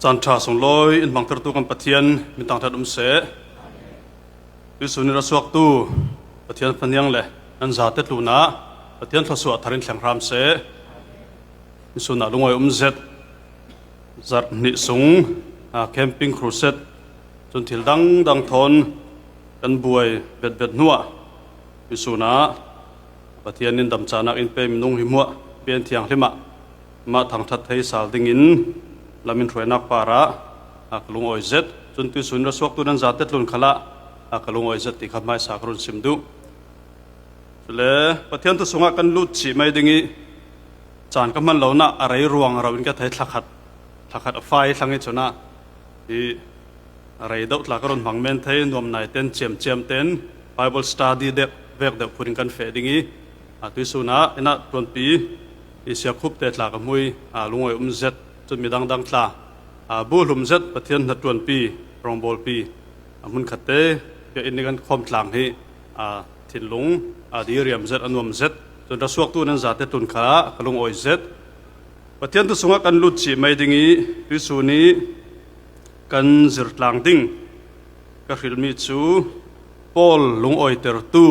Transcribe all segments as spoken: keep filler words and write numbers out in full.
Caan ṭha sunglawi in hmangtertu kan Pathian min thangṭhat um seh. Tuihsun in ra suaktu Pathian faniang le nan zate tlunah Pathian thluasuah thar in thleng hram seh. Tuihsun ah lungawi um zet, zarh hnih sung, a, camping crusade, cun thil dangdang thawn kan buai betbet hnuah tuihsun ah Pathian in damcahnak in pe minung hi hmuah Biakinn Thianghlim ah mah thangṭhat thei sal dingin lam in hruainak parah, a, ka lungawi zet. Cun tuihsun in ra suaktu nan zate tlun khalah, a, ka lungawi zet ti kha hmaisa ka run sim duh. Cule Pathian thu sungah kan lut cih mai ding ih caan ka hman lonak a rei ruang rau in ka thei thlakhat, thlakhat a fai thlang ih cunah hi a rei deuh tla ka run hmang men thei nuam naiten ciamciamten Bible study dek vek deuh phun in kan feh ding ih, a, tuihsun ah innah tuanpi ih siakhupte tla ka hmu ih, a, lungawi um zet cun midang dang tla, a, buhlum zet Pathian hnaṭuanpi, rawngbawlpi, a, hmunkhatte biakinn ih kan khawm tlang hi, a, thinlung, a, diriam zet, a nuam zet, cun ra suaktu nan zate tlun khalah ka lungawi zet. Pathian thu sungah kan lut cih mai ding ih tuihsun ih kan zir tlang ding ka hrilmi cu Paul lungawitertu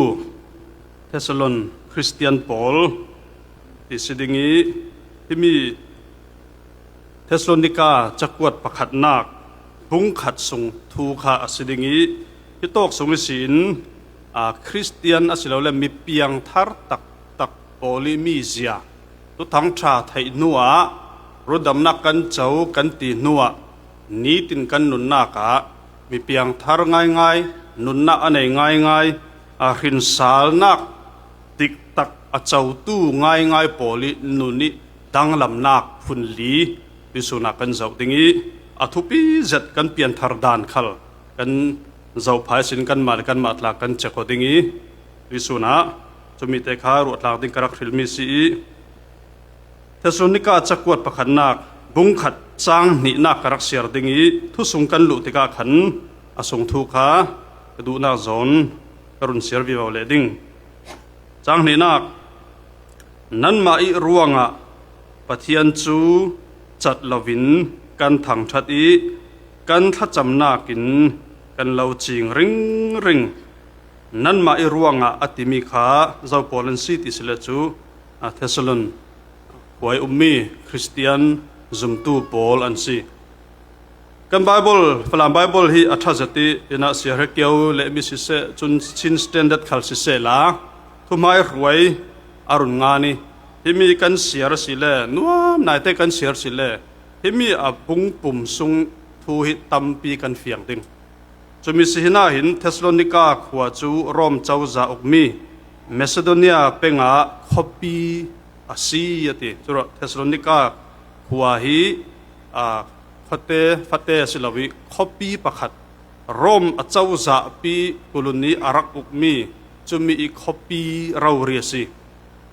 Thessalon Khristian pawl ti si ding ih himi Thessalonika cakuat pakhatnak bungkhat sung thu kha a si ding ih hitawk sung ihsin, a, Khristian asilole mi piangthar taktak pawl ih mizia thuthang ṭha theih hnuah rundamnak kan co kan ti hnuah nitin kan nunnak ah mi piangthar ngaingai, nunnak a nei ngaingai, a hrinsalnak diktak a cotu ngaingai pawl ih nun ih danglamnak phun li tuihsun ah kan zoh ding ih a thupi zet kan pianthar dan khal kan zoh phah ihsin kanmah le kanmah tla kan cek aw ding ih tuihsun ah cumite kha ruahtlang ding ka rak hrilmi si ih Thessalonika cakuat pakhatnak bungkhat cang hnihnak ka rak siar ding ih thusung kan luh tikah khan a sung thu kha ka duhnak zawn ka run siar vivo leh ding. Cang hnihnak, nanmah ih ruangah Pathian cu cat loin kan thangṭhat ih kan thlacamnak in kan lo cing ringring. Nanmah ih ruangah a timi kha zo pawl an si ti si le cu, a, Thessalon khua ih ummi Khristian zumtu pawl an si. Kan Baibal, Falam Baibal hi a ṭha zet ih, innah Siar He Kio lehmi siseh, cun Chin Standard khal siseh la, thuhmai hruai a run ngan ih, himi kan siar asile, nuam naite kan siar asile, himi a bungpum sung thu hi tampi kan fiang ding. Cumi si hinahin Thessalonika khua cu Rom cozah ukmi Macedonia pengah khuapi a si a ti. Curuah Thessalonika khua hi, aa, khuate fate a si lo ih khuapi pakhat, Rom a cozahpi kulun ih a rak ukmi cumi ih khuapi rori a si.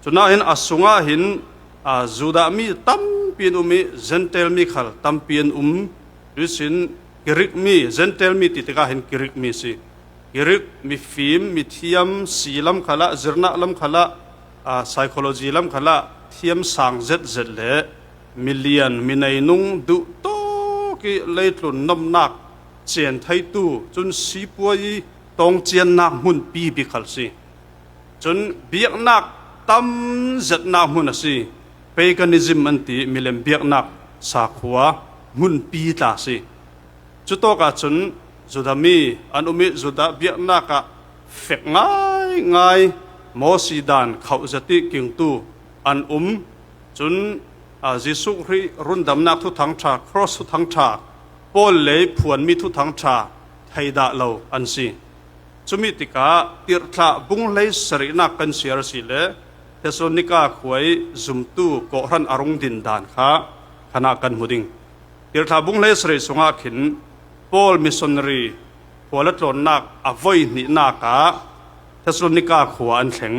Cunahin a sungah hin, aa, Judah mi tampi an um ih Gentile mi khal tampi an um. Cuihsin Greek mi, Gentile mi ti tikah hin Greek mi si. Greek mifim, mithiam, si lam khalah, zirnak lam khalah, aa, psychology lam khalah thiam sang zetzet le milian, mineinung duhtawk ih leitlun nomnak cian theitu, cun sipuai ih tawngciannak hmunpi bik khal si. Cun biaknak tam zetnak hmun a si. Paganism an ti, milem biaknak sakhua hmunpi tla a si. Cutawkah cun Judah mi an um ih Judah biaknak ah fek ngaingai, Mosi dan khauh zet ih kingtu an um. Cun, aa, Jesuh Khrih rundamnak thuthang ṭha, cross thuthang ṭha, Paul lei phuanmi thuthang ṭha theidah lo an si. Cumi tikah Tirhthlah bung hleisarihnak kan siar asile Thessalonika khua ih zumtu kawhhran a rung din dan kha khanah kan hmu ding. Tirhthlah bung hleisarih sungah khin Paul missionary khua le tlawnnak a voi hnihnak ah Thessalonika khua an thleng.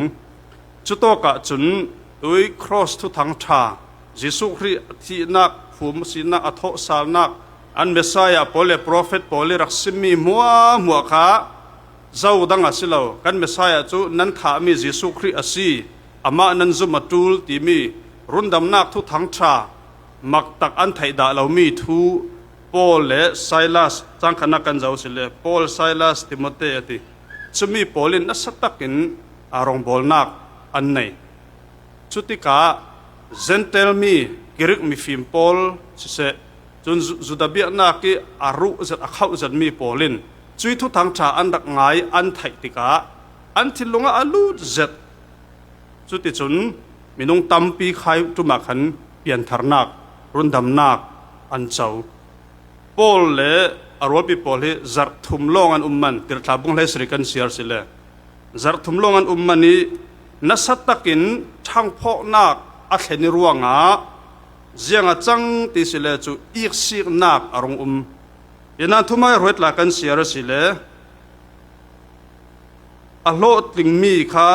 Cutawkah cun tui cross thuthang ṭha, Jesuh Khrih a thihnak, phum a sinak, a thawhsalnak, an Messiah pawl le profet pawl ih rak simmi hmuahhmuah kha zo dang a si lo. Kan Messiah cu nan thahmi Jesuh Khrih a si, amah nan zum a ṭul timi rundamnak thuthang ṭha maktak an theih dah lomi thu Paul le Silas, cang khatna kan zoh si le, Paul, Silas, Timote a ti. Cumi pawl in nasa takin a rongbawlnak an nei. Cutikah Gentile mi, Greek mifim pawl siseh, cun Ju-, Judah biaknak ih a ruh zet, a khauh zetmi pawl in cuih thuthang ṭha an rak ngai, an theih tikah an thinlung ah a lut zet. Cuticun minung tampi kha ih ṭum ah khan piantharnak, rundamnak an co. Paul le a rualpi pawl hi zarh thum lawng an um man, Tirhthlah bung hleisarih kan siar si le, zarh thum lawng an um man ih nasa takin ṭhangphawhnak a thlen ih ruangah ziang a cang ti si le cu iksiknak a rung um. Hi nan thuhmai ruai tla kan siar a si le, a hlawhtlingmi kha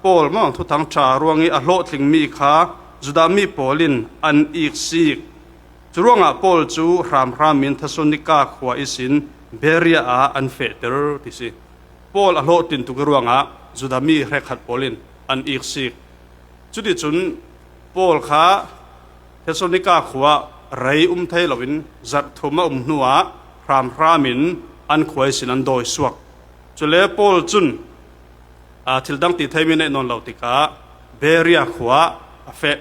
Paul maw, thuthang ṭha ruangih a hlawhtlingmi kha Judah mi pawl in an iksik. Curuangah Paul cu hramhram in Thessalonika khua ihsin Berea ah an fehter ti si. Paul a hlawhtling tuk ih ruangah Judah mi hrekkhat pawl in an iksik. Cuticun Paul kha Thessalonika khua ah rei um thei loin zarh thum a um hnuah hramhram in an khua ihsin an dawisuak. Cule Paul cun, aa, thil dang ti theimi neih nawn lo tikah Berea khua ah a feh.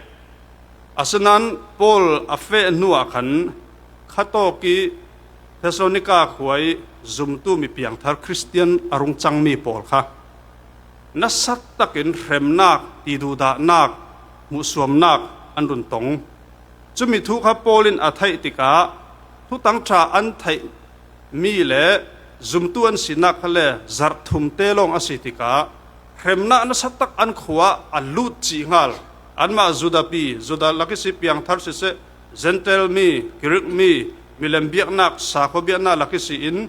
Asinain Paul a feh hnuah khan khatawk ih Thessalonika khua ih zumtu mi piangthar Khristian a rung cangmi pawl kha nasa takin hremnak, tiduhdahnak, hmuhsuamnak an run tong. Cumi thu kha Paul in a theih tikah thuthang ṭha an theih mi le zumtu an sinak kha le zarh thumte lawng a si tikah hremnak nasa tak an khua ah a lut cih hngal. Anmah Judah pi, Judah lak ihsi piangthar siseh, Gentile mi, Greek mi, milem biaknak, sakhaw biaknak lak ihsi in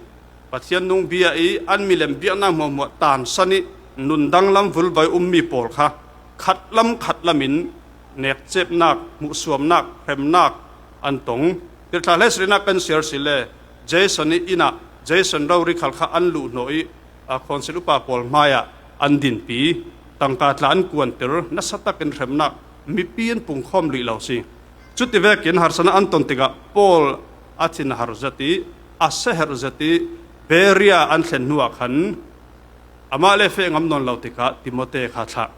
Pathian nung bia ih an milem biaknak hmuahhmuah tansan ih nun danglam vulvo ih ummi pawl kha khatlam khatlam in nekcepnak, hmuhsuamnak, hremnak an tong. Tirhthlah hleisarihnak kan siar si le, Jason ih inn ah Jason rori khal kha an luhhnawh ih, aa, khonsil upa pawl hmaiah an dinpi, tangka tla an kuanter, nasa takin hremnak, mipi an pungkhawm luih lo si. Cuti vekin harsatnak an ton tikah Paul a thinhar zet ih, a siaherh zet ih, Berea an thlen hnuah khan amah le feh ngam nawn lo tikah Timote kha a thlah.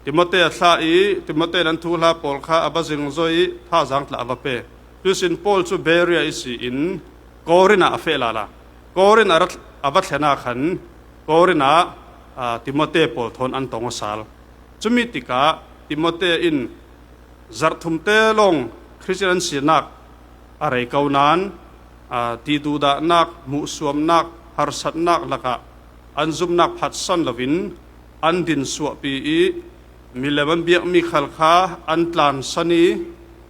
Timote a thlah ih Timote in an thuhla pawl kha a va zingzoi ih thazaang tla a va pe. Cuihsin Paul cu Berea ihsi in Korin ah a feh lala. Korin a rat-, a va thlen ah khan Korin ah, aa, Timote pawl thawn an tong aw sal. Cumi tikah Timote in zarh thumte lawng Khristian an sinak a rei ko nain, aa, tiduhdahnak, hmuhsuamnak, harsatnak lakah an zumnak phatsan loin an din suahpi ih milem an biakmi khal kha an tlansan ih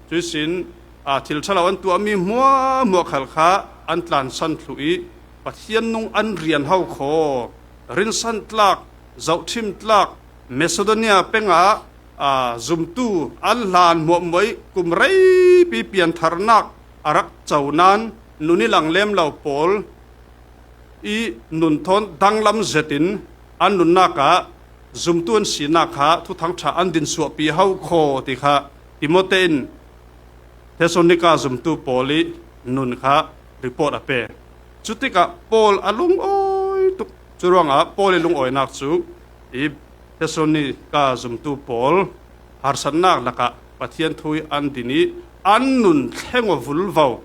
cuihsin, aa, thil ṭha lo an tuahmi hmuahhmuah khal kha an tlansan thluh ih Pathian nung an rian ho khaw, rinsan tlak, zohṭhim tlak, Macedonia peng ah, aa, zumtu an hlan hmuahhmuah ih kum reipi piantharnak a rak co nain nun ih langlem lo pawl ih nun thawn danglam zetin an nunnak ah zumtu an sinak kha thuthang ṭha an din suahpi ho khaw ti kha Timote in Thessalonika zumtu pawl ih nun kha report a pe. Cutikah Paul a lungawi tuk. Curuangah Paul ih lungawinak cu ih Thessalonika zumtu pawl harsatnak lakah Pathian thu ih an din ih an nun thleng aw vulvo.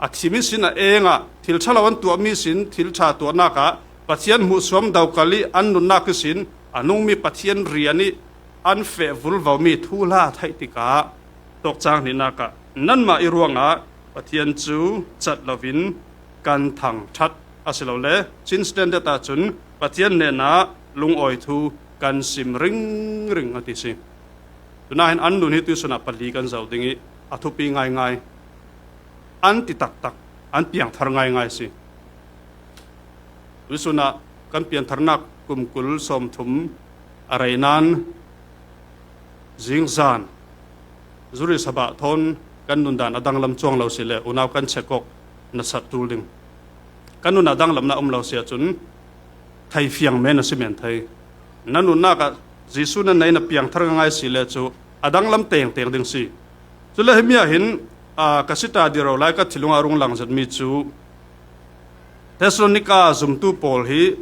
A thim ihsin a eng ah thil ṭha lo an tuahmi sin thil ṭha tuahnak ah Pathian hmuhsuam dokal ih an nunnak ihsin a nungmi Pathian rian ih an feh vulvomi thuhla a theih tikah tawkcang hnihnak ah nanmah ih ruangah Pathian cu cat loin kan thangṭhat asilole chin standard ahcun Pathian hnenah lungawi thu kan sim ringring a ti si. Tunahin an nun hi tuihsun ah pali kan zoh ding ih a thupi ngaingai. An ti taktak, an piangthar ngaingai si. Tuihsun ah kan piantharnak kum kul sawmthum a rei nain zingzan zuri sabah thawn kan nundan a danglam cuang lo si le unau kan check awk nasat ṭul ding. Kan nun a danglamnak um lo si ahcun theifiang men a si men thei. Na nunnak ah Jesuh na nei na piangthar ngaingai si le cu a danglam tengteng ding si. Cule himi ah hin Aa, ka sita diro lai ka thinlungah a rung lang zet mi cu Thessalonika zumtu pawl hi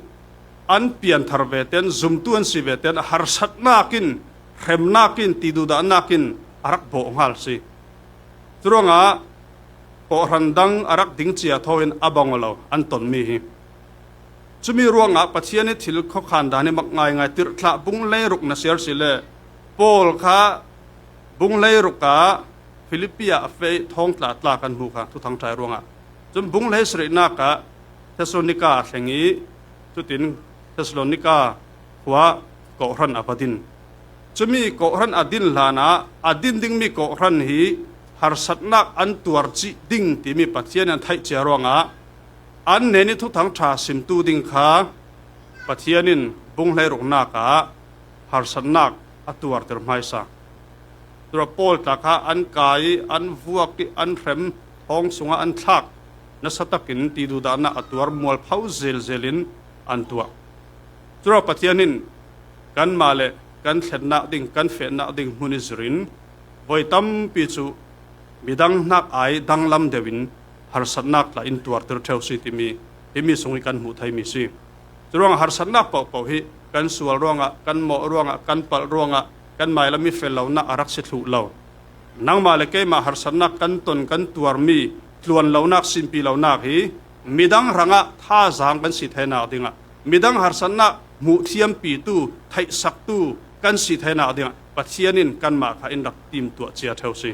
an pianthar veten, zumtu an si veten, harsatnak in, hremnak in, tiduhdahnak in a rak bawh hngal si. Curuangah kawhhran dang a rak ding cia thaw in a bang aw lo an tonmi hi. Cumi ruangah Pathian ih thil khuakhan dan hi mak ngaingai. Tirhthlah bung hleiruk na siar si le Paul kha bung hleiruk ah Filipi ah a feh ih thawngtla tla kan hmu kha Thuthang ṭha ih ruangah. Cun bung hleisarihnak ah Thessalonika a thleng ih cutin Thessalonika khua kawhhran a va din. Cumi kawhhran a din hlanah a din dingmi kawhhran hi harsatnak an tuar cih ding timi Pathian in a theih cia ruangah an hnenih Thuthang ṭha simtu ding kha Pathian in bung hleiruknak ah harsatnak a tuarter hmaisa. Tura Paul tla kha an kai ih, an vuak ih, an hrem, thawng sungah an thlak, nasa takin tiduhdahnak a tuar, mualpho zelzel in an tuah. Tura Pathian in kanmah le kan thlennak ding, kan fehnak ding hmun ih zirin voi tampi cu midang hnak ai danglam deuh in harsatnak tla in tuarter ṭheu si timi himi sung ih kan hmuh theimi si. Curuangah harsatnak pohpoh hi kan sual ruangah, kan mawh ruangah, kan palh ruangah, kan mailam ih fel lonak a rak si thluh lo. Nangmah le keimah harsatnak kan ton kan tuarmi tluan lonak, simpi lonak hi midang hrangah thazaang kan si theinak dingah, midang harsatnak hmuh thiampitu, theihsaktu kan si theinak dingah Pathian in kanmah kha in rak timtuah cia ṭheu si.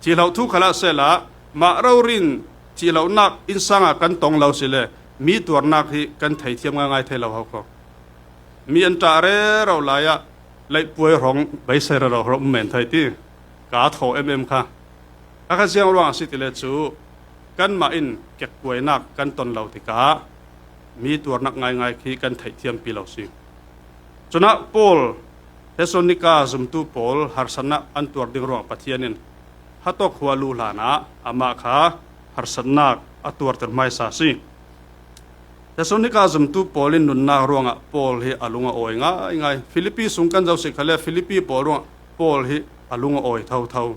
Thihloh thu khalah sehla mah rori in thihlonak innsang ah kan tong lo si le mi tuarnak hi kan theithiam ngaingai thei lo ho kho. Mi an ṭah rero lai ah leihpuai hrawng beisei rero hrawng um men thei ti ka thaw em em kha. Kha kha ziang ruang a si ti le cu kanmah in kekkuainak kan ton lo tikah mi tuarnak ngaingai khi kan theithiampi lo si. Cunah Paul, Thessalonika zumtu pawl harsatnak an tuar ding ruangah Pathian in hatawk khua luh hlanah amah kha harsatnak a tuarter hmaisa si. Thessalonika zumtu pawl in nunnak ruangah Paul hi a lung a awi ngaingai. Filipi sung kan zoh si khale Filipi pawl ruangah Paul hi a lung a awi thotho.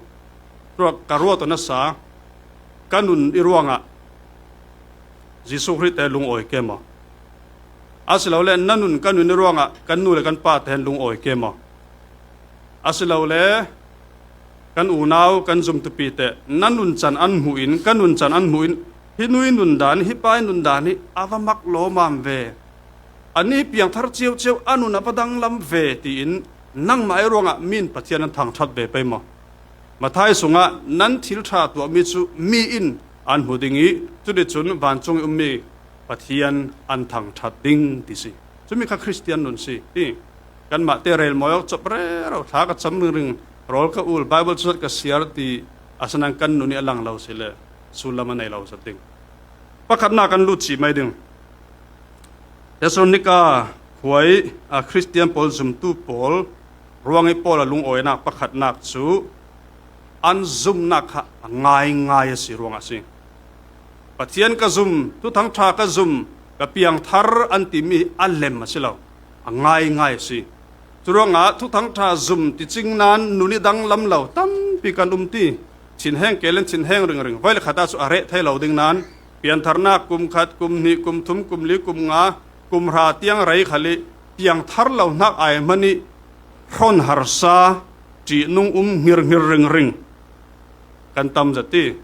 Tua ka ruat aw nasa ka nun ih ruangah Jesuh Khrih te lungawi ke maw? Asilole na nun ka nun ih ruangah kan nu le kan pa te hin lungawi ke maw? Asilole kan unau kan zumtupi te na nuncan an hmuh in, ka nuncan an hmuh in, hi nu ih nundan, hi pa ih nundan hi a va mak lawmam ve. Anih piangthar ciocio a nun a va danglam ve tiin nangmah ih ruangah mi in Pathian an thangṭhat ve pei maw? Matthai sungah nan thil ṭha tuahmi cu mi in an hmu ding ih cuticun vancung ih ummi Pathian an thangṭhat ding ti si. Cumi kha Khristian nun si ti. Kanmah te rel mawi awk cop rero, thla ka cam ringring, rawl ka ul, Baibal cozat ka siar ti a si nain kan nun ih a lang lo si le sullam a nei lo zat ding. Pakhatnak kan lut cih mai ding. Thessalonika khua ih a Khristian pawl zumtu pawl ruangih Paul a lungawinak pakhatnak cu an zumnak kha a ngaingai a si ruangah a si. Pathian ka zum, Thuthang ṭha ka zum, ka piangthar an timi hi a lem a si lo, a ngaingai a si. Curuangah Thuthang ṭha zum ticing nain nun ih danglam lo tampi kan um ti. Thinheng kei le thinheng ringring, voi le khat ah cu a reh thei lo ding nain piantharnak kum khat, kum hnih, kum thum, kum li, kum nga, kum hra tiang rei khal ih piangthar lo hnak ai hmanh ih hrawn harsa, ṭihnung um, ngirngir ringring kan tam zat ti.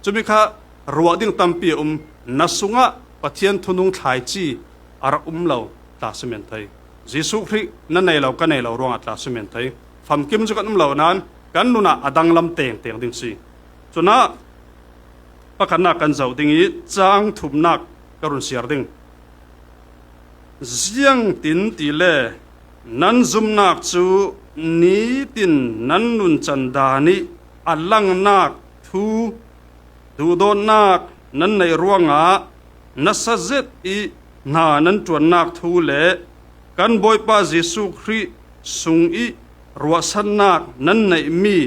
Cumi kha ruah ding tampi a um. Na sungah Pathian thunung thlaici a rak um lo tla si men thei. Jesuh Khrih na nei lo, ka nei lo ruangah tla si men thei. Famkim cu kan um lo nain kan nun ah a danglam tengteng ding si. Cunah pakhatnak kan zoh ding ih cang thumnak ka run siar ding. Ziangtin tile nan zumnak cu nitin nan nuncan dan ih a langnak thu, duhdawtnak nan neih ruangah nasa zet ih hna nan ṭuannak thu le kan Bawipa Jesuh Khrih sung ih ruahsannak nan neihmi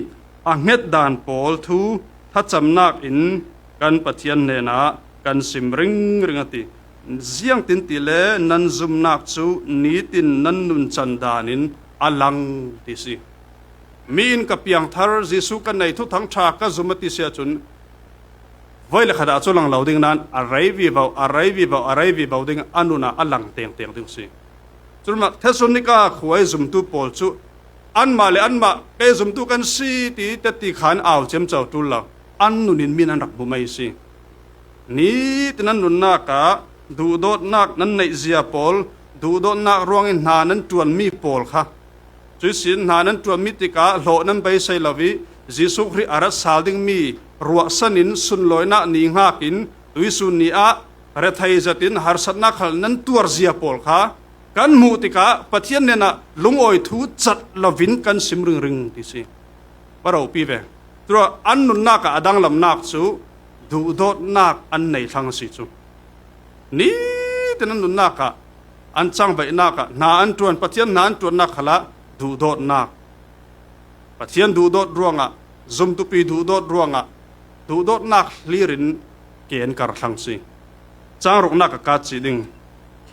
a hngetdan pawl thu thlacamnak in kan Pathian hnenah kan sim ringring a ti. Ziangtin tile nan zumnak cu nitin nan nuncan dan in a lang ti si. Mi in ka piangthar, Jesu ka nei, thuthang ṭha ka zum a ti si ahcun, voi le khat ah cu lang lo ding nain a rei vivo, a rei vivo, a rei vivo ding a nun ah a lang tengteng ding si. Cun mah Thessalonika khua i zumtu pawl cu anmah le anmah kei zumtu kan si ti teti khan au ciamco ṭul lo, an nun in mi nan rak hmu mai si. Nitin an nunnak ah duhdawtnak nan neih zia pawl, duhdawtnak ruangin hna nan ṭuanmi pawl kha, cuih sin hna nan ṭuanmi tikah hlawh nan beisei lo i Jesuh Khrih a rat sal dingmi ruahsan in sunlawinak ni hngak in tuisun ni ah rethei zat in harsatnak khal nan tuar zia pawl kha kan hmuh tikah Pathian hnenah lungawi thu cat loin kan sim ringring ti si. Va ropi ve. Curuah an nunnak ah a danglamnak cu duhdawtnak an nei thlang a si cu. Nitin an nunnak ah, an cangvaihnak ah, hna an ṭuan, Pathian hna an ṭuannak khalah duhdawtnak, Pathian duhdawt ruangah, zumtupi duhdawt ruangah, duhdawtnak hlir in ke an kar thlang si. Cang ruknak a kat cih ding,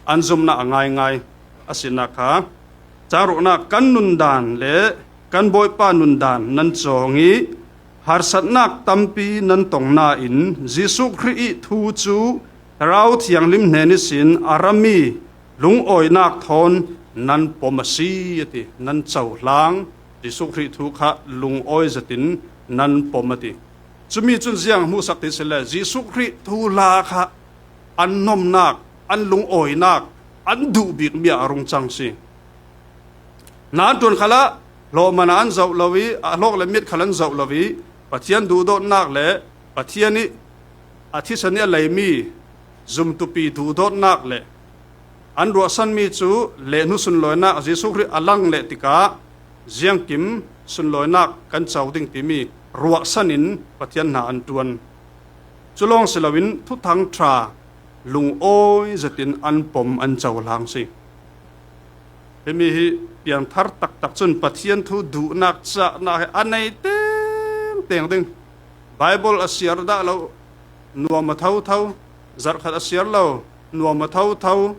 an zumnak a ngaingai a sinak kha, cang ruknak kan nundan le kan Bawipa nundan nan cawng i harsatnak tampi nan tong nain Jesuh Khrih i thu cu Thlarau Thianghlim hnen ihsin a rami lungawinak thawn nan pom a si, a ti. Nan cohlang, Jesuh Khrih thu kha lungawi zetin nan pom a ti. Cumi cun ziang hmuhsak ti si le, Jesuh Khrih thuhla kha an nomnak, an lungawinak, an duh bikmi ah a rung cang si. Hna an ṭuan khalah hlawhman ah an zoh lo i, a hlawk le miat khal an zoh lo i, Pathian duhdawtnak le Pathian i a thisen i a leimi zumtupi duhdawtnak le an ruahsanmi cu lehhnu sunlawinak Jesuh Khrih a lang leh tikah ziangkim sunlawinak kan co ding timi ruahsan in Pathian hna an ṭuan. Cu lawng si loin Thuthang ṭha lungawi zetin an pom an cohlang si. Himi hi piangthar taktak cun Pathian thu duhnak cahnak hi a nei tengteng ding. Baibal a siar dah lo, nuam a thotho, zarh khat a siar lo, nuam a thotho,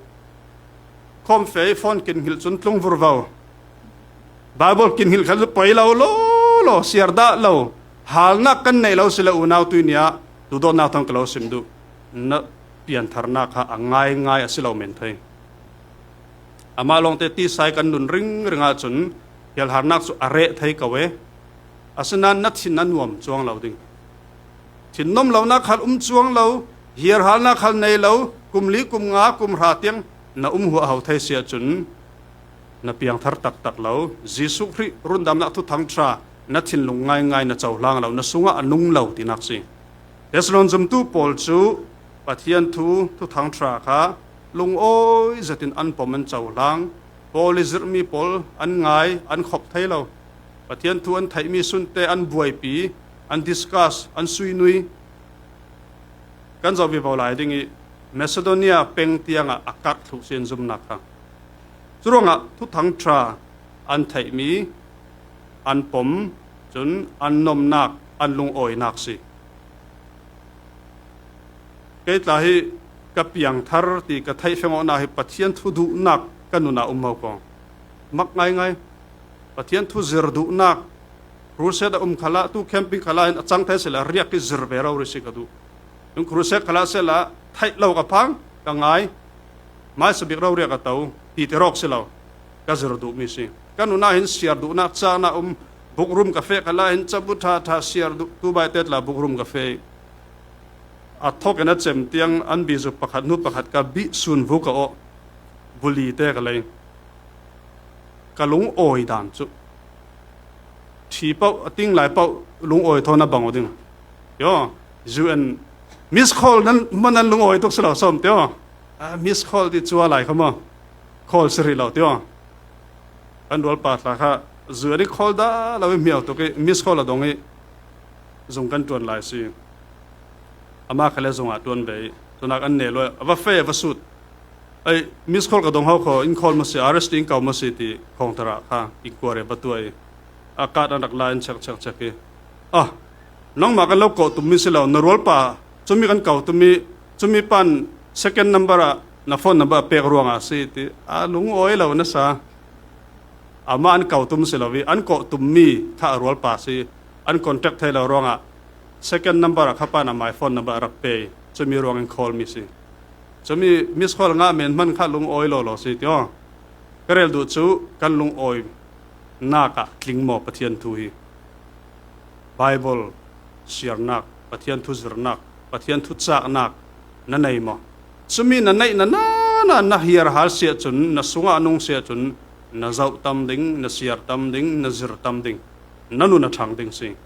khawmfei phone kin hngilh cun tlung vurvo. Baibal kin hngilh khat poi lo, lo, lo, siar dah lo, halnak kan neih lo si le unau tui ni ah duhdawtnak thawn ka lo sim duh. Na piantharnak kha a ngaingai a si lo men thei. Amah lawngte tisai kan nun ringring ahcun hialharnak cu a reh thei ko e. Asinain na thin a nuam cuang lo ding. Thinnom lonak khal um cuang lo, hiarhalnak khal nei lo, kum li, kum nga, kum hra tiang na um huahho thei si ahcun na piangthar taktak lo. Jesuh Khrih rundamnak thuthang ṭha na thinlung ngaingai na cohlang lo, na sungah a nung lo tinak si. Thessalon zumtu pawl cu Pathian thu thuthang ṭha kha lungawi zetin an pom an cohlang. Paul i zirhmi pawl an ngai, an khop thei lo. Pathian thu an theihmi sunte an buaipi, an discuss, an suinui. Kan zoh vivo lai ding i Macedonia peng tiangah a karh thluh si an zumnak kha. Curuangah thuthang ṭha an theihmi, an pom, cun an nomnak, an lungawinak si. Kei tla hi ka piangthar ti ka theih fengawknak hi Pathian thu duhnak ka nun ah um ko. Mak ngaingai. Pathian thu zir duhnak, crusade a um khalah, tu camping khalah hin a cang thei si le riak i zir ve rori si ka duh. Cun crusade khalah sehla theih lo ka phang, ka ngai, hmaisa bik rori a ka to, ti ti rawk si lo, ka zir duhmi si. Ka nun ah hin siar duhnak caan a um, bukrum ka feh khalah hin cabu ṭha ṭha siar duh, tu bai te tla bukrum ka feh. A thawk in a cem tiang an bizu pakhat hnu pakhat ka bih sun vu ka awh, buli te ka lei. Ka lungawi dan cu ṭhi paoh, a ting lai paoh lungawi thawn a bang aw ding. Tio, U N miss call nan hman nan lungawi tuk si lo sawm tio. A miss call ti cua lai kha maw? Call si rih lo tio. Kan rualpa tla kha U N i call dah lo i hmiau tuk i miss call a dong i zung kan ṭuan lai si. Amah kha le zung ah ṭuan ve i tunak an ne luai a va fei a va sut. Ei, miss call ka dong ho kho, in call maw si, R S T in kau maw si ti khawngthar ah kha inquiry va tuah i a card an rak la in check check check i, ah, nangmah kan lo kawh tum mi si lo, na rualpa cumi kan kau tum i, cumi pan second number ah na phone number a pek ruangah a si ti a lungawi lo na sa. Amah an ko tum si lo i, an ko tum mi kha a rual pa si, an contact thei lo ruangah second number ah kha pan amah phone number a rak pe i, cumi ruangin call mi si. Cumi miss call ngah men hman kha lungawi lo lo si ti aw. Ka rel duh cu kan lungawi nak ah tling maw Pathian thu hi? Bible siarnak, Pathian thu zirnak, Pathian thu caknak na nei maw? Cumi na neih na na na na hiar hal si ahcun, na sungah a nung si ahcun, na zoh tam ding, na siar tam ding, na zir tam ding, na nun a ṭhang ding si.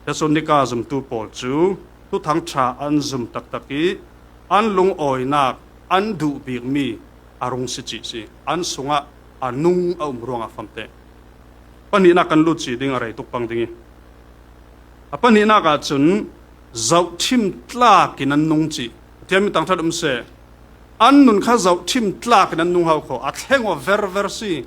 Thesalonika zumtu pawl cu Thuthang ṭha an zum taktak i an lungawinak an duh bikmi a rung si cih si. An sungah a nung a um ruangah famteh. Pahnihnak kan lut cih ding a rei tuk pang ding i, a pahnihnak ahcun zohṭhim tlak in an nung cih. Pathian min thangṭhat um seh. An nun kha zohṭhim tlak in an nung hau kho. A thleng aw verver si.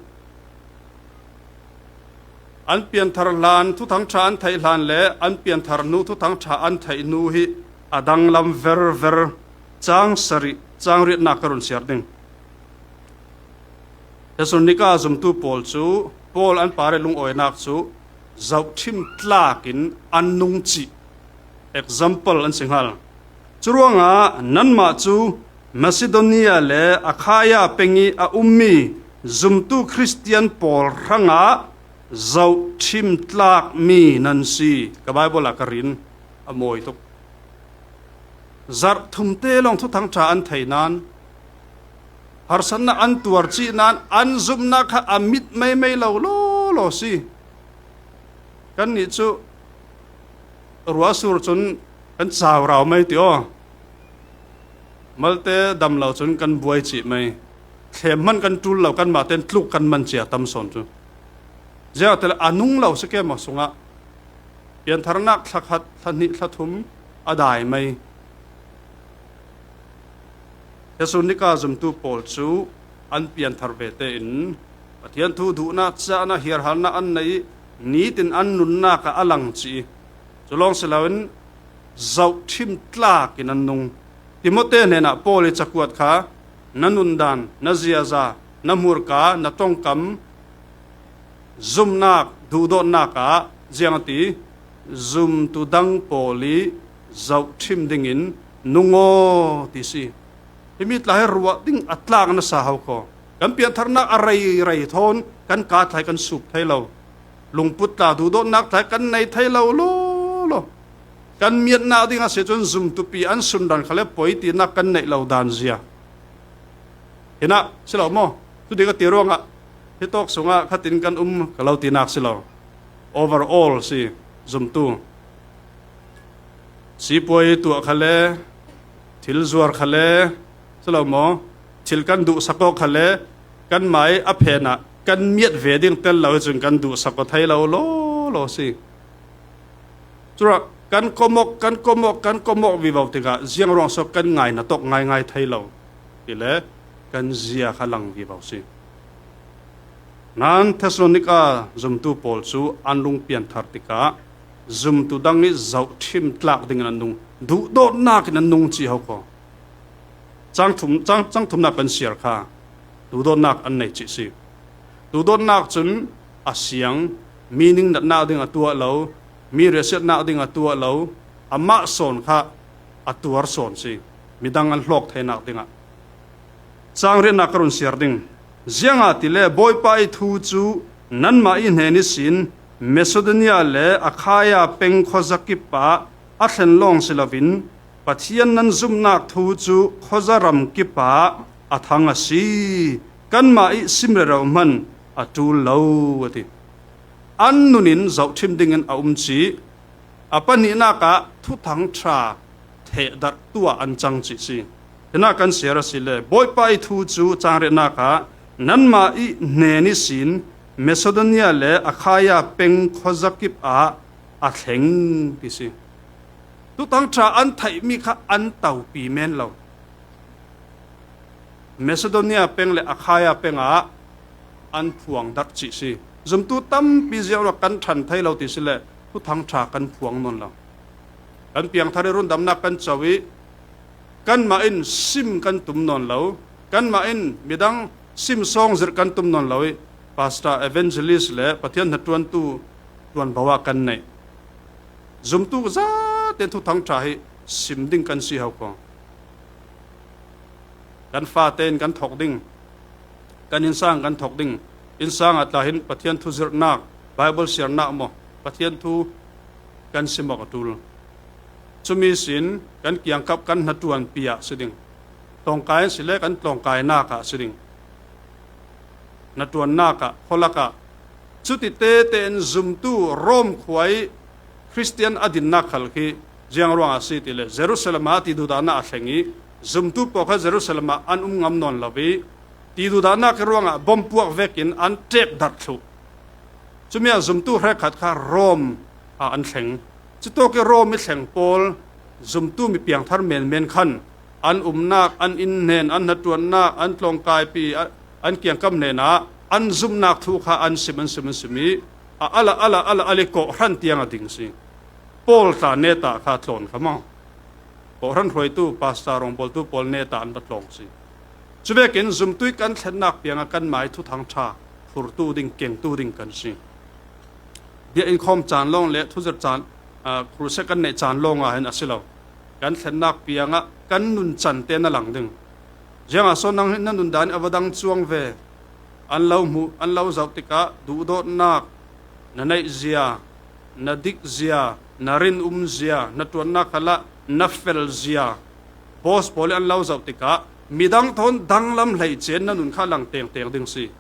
An pianthar hlan Thuthang ṭha an theih hlan le an pianthar nu Thuthang ṭha an theih nu hi a danglam verver. Cang sarih, cang riatnak ka run siar ding. Thesalonika zumtu pawl cu Paul an parih lungawinak cu zohṭhim tlak in an nung cih example an si hngal. Curuangah nanmah cu Macedonia le Akhaya peng i a ummi zumtu Khristian pawl hrangah zohṭhim tlakmi nan si. Ka Bible ah ka rin a mawi tuk. Zarh thumte lawng Thuthang ṭha an thei nain, harsatnak an tuar cih nain an zumhnak kha a mit meimei lo law law si. Kannih cu ruah a sur cun kan cau rau mei ti aw. Malte dam lo cun kan buai cih mei. Thlem hman kan ṭul lo, kanmah tein tluk kan man cia tam sawn cu. Ziangahtile a nung lo si ke maw sungah? Piantharnak thlakhat, thlahnih, thlathum a dai mei. Thesalonika zumtu pawl cu an pianthar ve tein Pathian thu duhnak, cahnak, hiarhalnak an nei i nitin an nunnak ah a lang cih i, cu lawng si loin zohṭhim tlak in an nung. Timote hnenah Paul i cakuat kha na nundan, na ziaza, na hmurka, na ṭongkam, zumhnak, duhdawtnak ah ziang a ti, zumtu dang pawl i zohṭhim dingin nung aw ti si. Himi tla hi ruah ding a tlak nasa hau kho. Kan piantharnak a rei rei thawn kan kaa tla hi kan sup thei lo. Lungput tla, duhdawtnak tla hi kan nei thei lo law law. Kan miatnak ding a si cun zumtupi an sundan khal le poi tinak kan neih lo dan zia. Hinah si lo maw? Cu ti ka ti ruangah hi tawk sungah khatin kan um ka lo tinak si lo. Overall si zumtu. Sipuai tuah khal le, thil zuar khal le, si lo maw? Thil kan duhsak aw khal le, kanmah i a phen ah kan miat ve ding tel lo i cun kan duhsak aw thei lo law law si. Curuah kan komok, kan komok, kan komok vivo tikah ziang ruang so kan ngai na tawk ngaingai thei lo. Tile kan zia kha lang vivo si. Nain Thessalonika zumtu pawl cu an lung pianthar tikah zumtu dang i zohṭhim tlak dingin an nung, duhdawtnak in an nung ci ho kho. Cang thum, cang, cang thumnak kan siar kha duhdawtnak an nei cih si. Duhdawtnak cun a siang, mi ningnatnak ding a tuah lo, mi riahsiatnak ding a tuah lo, amah sawn kha a tuar sawn si, midang an hlawk theinak dingah. Cang riatnak ka run siar ding. Ziangahtile Bawipa i thu cu nanmah i hnen ihsin Macedonia le Akhaya peng khuazakip ah a thlen lawng si loin Pathian nan zumhnak thu cu khuaza ram kip ah a thang a si. Kanmah i sim rero hman a ṭul lo, a ti. An nun in zohṭhim dingin a um cih, a pahnihnak ah Thuthang ṭha thehdarhtu ah an cang cih si. Hinah kan siar a si le Bawipa i thu cu cang riatnak ah nanmah i hnen ihsin Macedonia le Akhaya peng khuazakip ah a thleng ti si. Thuthang ṭha an theihmi kha an topi men lo. Macedonia peng le Akhaya peng ah an phuang darh cih si. Zumtu tampi ziang ruak kan ṭhan thei lo ti si le Thuthang ṭha kan phuang nawn lo. Kan piangthar i rundamnak kan co i kanmah in sim kan tum nawn lo. Kanmah in midang sim sawng zirh kan tum nawn lo i Pastor, evangelist le Pathian hnaṭuantu ṭuanvo ah kan neih. Zumtu zaten thuthang ṭha hi sim ding kan si ho khaw. Kan fate in kan thawk ding, kan innsang kan thawk ding. Innsang ah tla hin Pathian thu zirhnak, Bible siarnak maw, Pathian thu kan sim awk a ṭul. Cumi sin kan kiangkap kan hnaṭuanpi ah si ding. Tlawngkai an si le kan tlawngkainak ah si ding. Hnaṭuannak ah, khualak ah. Cuti tete in zumtu Rom khua ih Khristian a dinnak khal khi ziang ruangah a si ti le Jerusalem ah tiduhdahnak a thleng ih zumtu pawl kha Jerusalem ah an um ngam nawn lo ih tiduhdahnak ih ruangah bompuak vekin an ṭepdarh thluh. Cumi ah zumtu hrekkhat kha Rom ah an thleng. Cutawk ih Rom ih thleng pawl zumtu mi piangthar menmen khan an umnak, an innhnen, an hnaṭuannak, an tlawngkaipi, an, an kiangkap hnenah an zumhnak thu kha an sim, an sim, an sim ih a, a la, a la, a la, a la kawhhran tiang a ding si. Paul tla neta kha tlawn kha maw? Kawhhran hruaitu, pastor, rawngbawltu pawl neta an va tlawng si. Cuvekin zumtu ih kan thlennak piangah kanmah ih thuthang ṭha phurtu ding, kengtu ding kan si. Biakinn khawm caan lawng le thuzirh caan, aa, crusade kan neih caan lawngah hin a si lo. Kan thlennak piangah kan nuncan te na lang ding. Ziangah so nang na nundan ih a va dang cuang ve? An lo hmuh, an lo zoh tikah duhdawtnak, na neihzia, na dikzia, na rinumzia, na ṭuannak khalah na felzia, boss pawl ih an lo zoh tikah midang thawn danglam hleice in na nun kha a lang tengteng ding si.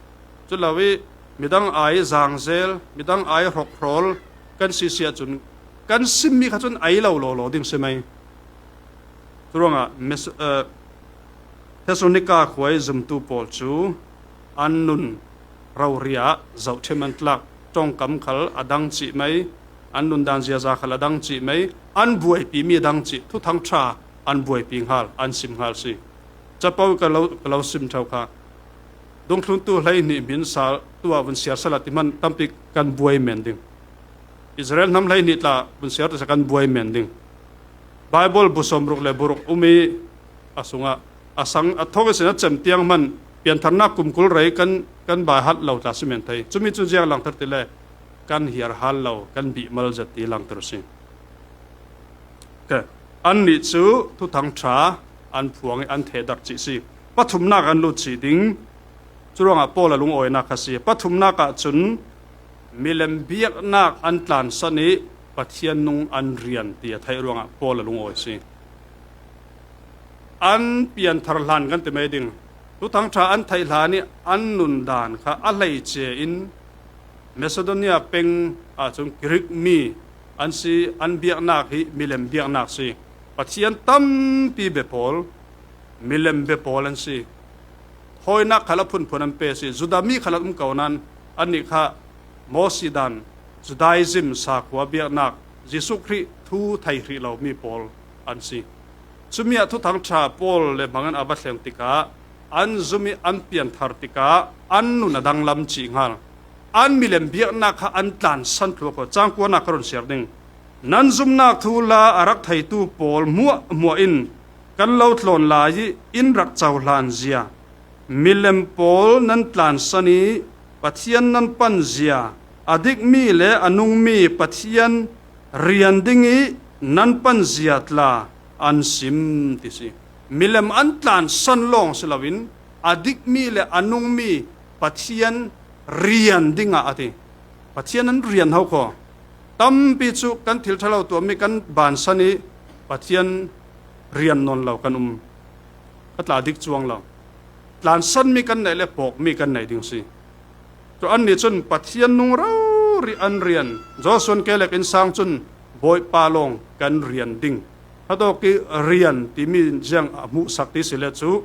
Culo ih midang ai zangzel, midang ai hrokhrawl kan si si ahcun kan simmi kha cun ei lo lawlaw ding si mai. Curuangah Mes-, eh, Thessalonika khua ih zumtu pawl cu an nun rori ah zohṭhim an tlak, ṭongkam khal a dang cih mai, an nundan ziaza khal a dang cih mai, an buaipimi a dang cih, thuthang ṭha an buaipi nghal, an sim nghal si. Capo ih ka lo, ka lo sim ṭheu kha. Dungthluntu hleihnih hmin sal, tuah vun siar sal ah ti hman tampi kan buai men ding. Israel hnam hleihnih tla vun siar tisa kan buai men ding. Bible bu sawmruk le buruk um ih a sungah a sang a thawk ihsin a cem tiang hman piantharnak kum kul rei kan, kan baihat lo tla si men thei. Cumi cu ziang langter ti le kan hiarhal lo, kan bihmal zet ti langter si. Annih cu thuthang ṭha an phuang ih an thehdarh cih si. Pathumnak an lut cih ding. Curuangah Paul a lungawinak kha si. Pathumnak ahcun milem biaknak an tlansan ih Pathian nung an rian ti a theih ruangah Paul a lungawi si. An pianthar hlan kan ti mai ding. Thuthang ṭha an theih hlan ih an nundan kha a hleice in Macedonia peng ahcun Greek mi an si, an biaknak hi milem biaknak si. Pathian tampi bia pawl, milem bia pawl an si. Thawinak khal a phunphun an pe si. Judah mi khal an um ko nain annih kha Moses dan, Judaism, sakhua biaknak, Jesuh Khrih thu thei hrih lomi pawl an si. Cumi ah thuthang ṭha Paul le hmang in a va thleng tikah an zum ih an pianthar tikah an nun a danglam cih hngal. An milem biaknak kha an tlansan thluak kho. Cang kuanak ka run siar ding. Nan zumnak thu la a rak theitu pawl hmuahhmuah in kan lo tlawn lai ih in rak cohlan zia, milem pawl nan tlansan ih Pathian nan panzia, a dikmi le a nungmi Pathian rian dingih nan panzia tla an sim ti si. Milem an tlansan lawng si loin a dikmi le a nungmi Pathian rian dingah a ti. Pathian an rian ho kho. Tampi cu kan thil ṭhalo tuahmi kan bansan ih Pathian rian nawn lo kan um. Ka tla dik cuang lo. Tlansanmi kan neih le pawkmi kan neih ding si. Cu annih cun Pathian nung rori an rian. Joshua, Caleb, innsang cun Bawipa lawng kan rian ding. Khatawk ih rian timi ziang a hmuhsak ti si le cu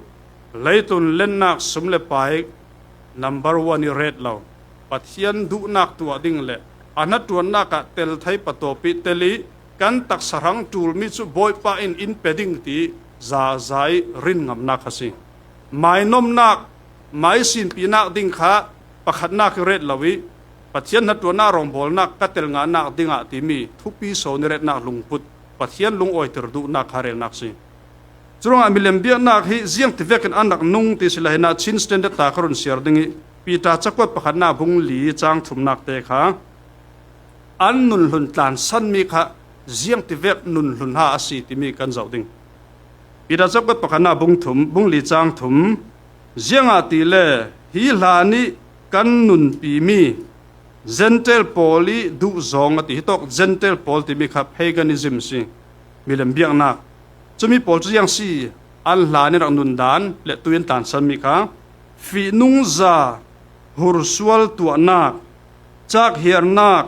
leitlun lennak sum le pai number one ih ret lo. Pathian duhnak tuah ding le a hnaṭuannak ah tel thei patawp ih tel ih kan taksa hrang ṭulmi cu Bawipa in in pe ding ti zaza ih rinngamnak kha si. Mainomnak, maisinpinak ding kha pakhatnak ih ret lo ih Pathian hnaṭuannak rawngbawlnak ka tel ngahnak dingah timi thupi sawn ih retnak lungput Pathian lungawiter duhnak kha relnak si. Curuangah milem biaknak hi ziangtivekin an rak nung ti si le hinah Chin Standard ta ka run siar ding ih Peter cakuat pakhatna bung li cang thumnak te kha an nunhlun tlansan mi kha ziang tivek nunhlun ha a si timi kan zoh ding. Peter cakuat pakhatna bung thum, bung li cang thum, ziangahtile hi hla nih kan nunpi mi Gentile pawl i duhzawng a ti. Hitawk Gentile pawl timi kha paganism si, milem biaknak. Cumi pawl cu ziang si, an hla nih rak nundan le tuin tlansan mi kha fihnungza, hursual tuahnak, cakhiarnak,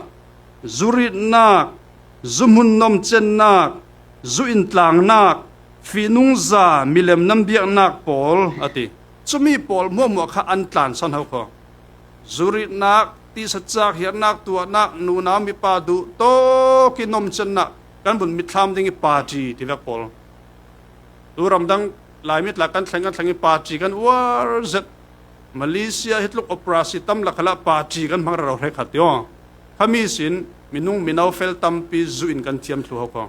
zuritnak, zuhmun nomcennak, zu intlangnak, fihnungza, milem nan biaknak pawl a ti. Cumi pawl hmuahhmuah kha an tlansan ho kho. Zuritnak, tisa cakhiarnak, tuahnak, nunau mipa duh tawk i nomcennak, kan vun mitthlam ding i party tivek pawl. Tu ramdang Laimi tla kan thleng, kan thleng i party kan uar zet. Malaysia hi tluk operasi tam lak khalah party kan hmang rero hrekkhat ti aw. Khami sin minung mino fel tampi zu in kan thiam thlu ho kho.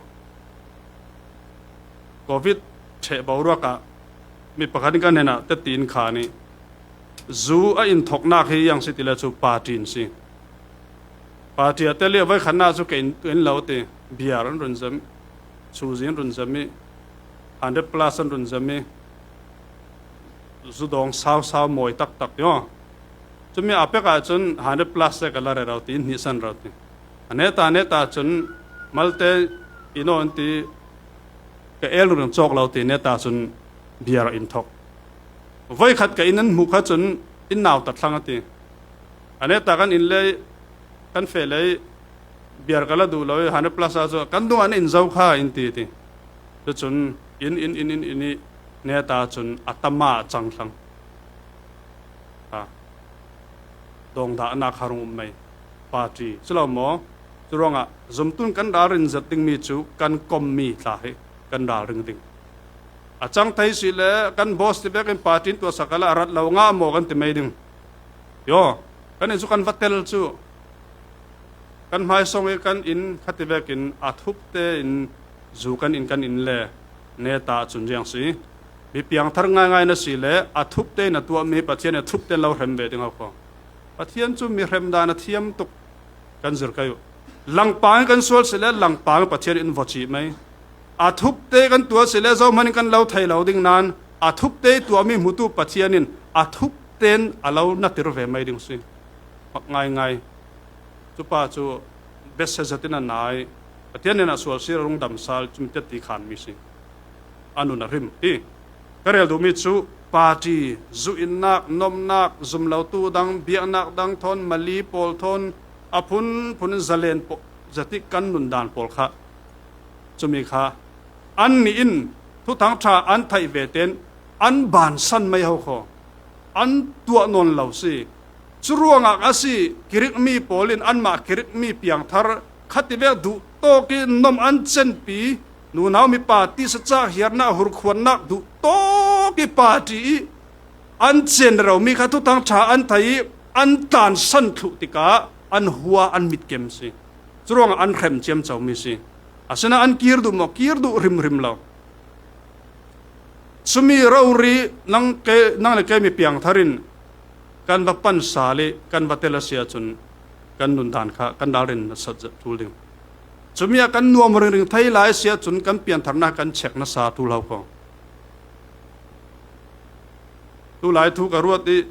Covid ṭheh boruak ah mi pakhat in kan hnenah tetin khan i zu a inthoknak hi ziang si tile cu party in si. Party a tel i a voikhatnak cu kein tuin lo ti. Beer an run zem, chuzi an run zem i, hundred plus an run zem i, zudawng sausau mawi taktak ti aw. Cumi a pek ahcun hundred plus te ka la rero ti, in hnihsan rero ti. A neta neta cun malte in aw in ti, ka el ring cawk lo ti, neta cun beer in thok. Voikhat ka in an hmuh kha cun in nautat thlang a ti. A neta kan in lei, kan feh lei, beer ka la duh lo i hundred plus ahcun kan dungah na in zo kha in ti ti. Cucun in, in, in, in, in i neta cun a tama a cang thlang. Ha. Dawngdahnak kha rung um mai. Party. Culo maw? Curuangah zumtun kan ralrin zat dingmi cu kan kommi tla hi kan ralring ding. A cang thei si le kan boss ti vekin party in tuahsak a la a rat lo ngah maw kan ti mai ding. Yo, kan in cu kan va tel cu. Kan hmaisawng i kan in khati vekin a thup tein zu kan in kan in le neta cun ziang si. Mi piangthar ngaingai na si le a thup tein a tuahmi Pathian i a thup tein lo hrem ve ding ho kho. Pathian cu mi hrem dan a thiam tuk kan zir kai uh. Langpang i kan sual si le langpang i Pathian in vawcih mai. A thup te kan tuah si le zohman in kan lo thei lo ding nain a thup te i tuahmi hmutu Pathian in a thup tein a lo natir ve mai ding si. Mak ngaingai. Cupa cu bese zetin a nai. Pathian in a sual si rung damsal cumi tiat ti khanmi si. A nun a hrim ti. Ka rel duhmi cu party, zu innak, nomnak, zum lotu dang, biaknak dang thawn, mali pawl thawn, a phunphun in zalen pawl, zetik kan nundan pawl kha. Cumi kha annih in Thuthang ṭha an theih ve tein an bansan mai ho kho, an tuah nawn lo si. Curuangah a si, Kirik mi pawl in anmah Kirik mi piangthar khativek duh tawk i nom an cenpi, nunau mipa tisa cak hiarnak, hurkhuannak duh tawk i party i an cen reromi kha Thuthang ṭha an thei i an tlansan thluh tikah an hua an mitkem si. Curuangah an hrem ciamcomi si. Asinain an kir duh maw? Kir duh hrimhrim lo. Cumi rori nang ke, nang le kei mi piangthar in kan va pan sal i kan va tel a si ahcun kan nundan kha kan ralrin nasat zet ṭul ding. Cumi ah kan nuam ringring thei lai a si ahcun kan piantharnak kan chek nasa ṭul ho kho. Tulai thu ka ruat i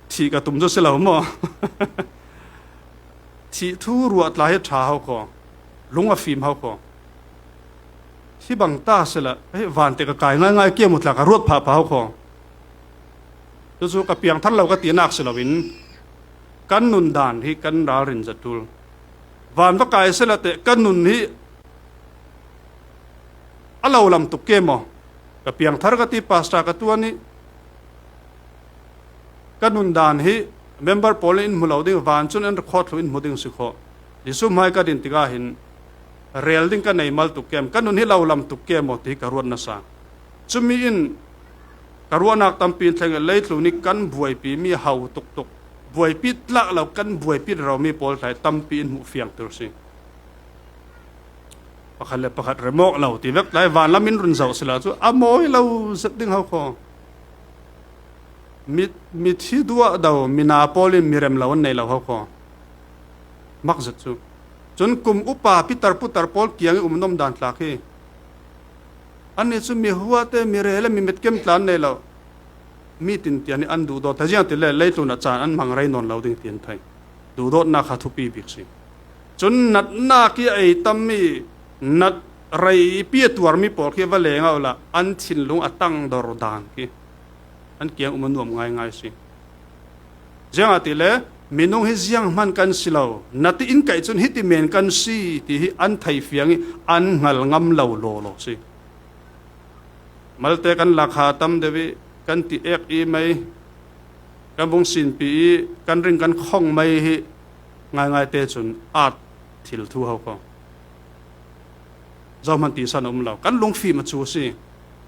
thih ka tum cu si lo maw? Thih thu ruah tla hi ṭha ho kho, lung a fim ho kho. Hi bang ta sila, hei, vante ka kai ngaingai kiam uh tla ka ruat phapha ho kho. Cucu ka piangthar lo ka tinak si loin kan nundan hi kan ralrin zet ṭul. Van va kai sila teh kan nun hi a lo lam tuk ke maw? Ka piangthar ka ti, pastor ka tuan i ka nundan hi member pawl in in hmu lo ding, vancung in an record thlu in hmu ding si kho. Jesuh hmai ka din tikah hin rel ding ka nei mal tuk kem, ka nun hi lo lam tuk kem maw ti hi ka ruat nasa. Cumi in ka ruahnak tampi in thleng i leitlun i kan buaipi mi hau tuktuk, buaipi tlak lo kan buaipi reromi pawl tlai tampi in hmuh fiangter si. Pakhat le pakhat remawk lo ti vek tlai vanlam in run zoh sila cu a mawi lo zet ding ho kho. Mi, mithi duah do, mina pawl in mi rem lo an nei lo ho khaw. Mak zet chu. Chun kum upa pitar putar pawl kiang i um nom dan tlak hi. Anni chu mi huate, mi rele, mi metkem tla an nei lo. Mi tin tian hi an duhdawt thei ziang ti le, leitlun a chan an mang rei nawn lo ding ti an thei. Duhdawtna kha thupi bik si. Chun natna ki ei tam mi, nat rei pi a tuar mi pawl khi va leng auh la, an thinlung a tang dor dan khi an kiang um a nuam ngaingai si. Ziangahtile, minung hi ziang hman kan si lo, nati in kaih chun hiti men kan si, ti hi an thei fiang i an hngal ngam lo lawlaw si. Malte kan lakha tam deuh i, kan ti ek i mai, kan vung sinpi i, kan ring kan khong mai hi ngaingaite chun at thil thu ho khaw. Zohman tisan a um lo. Kan lungfim a chu si.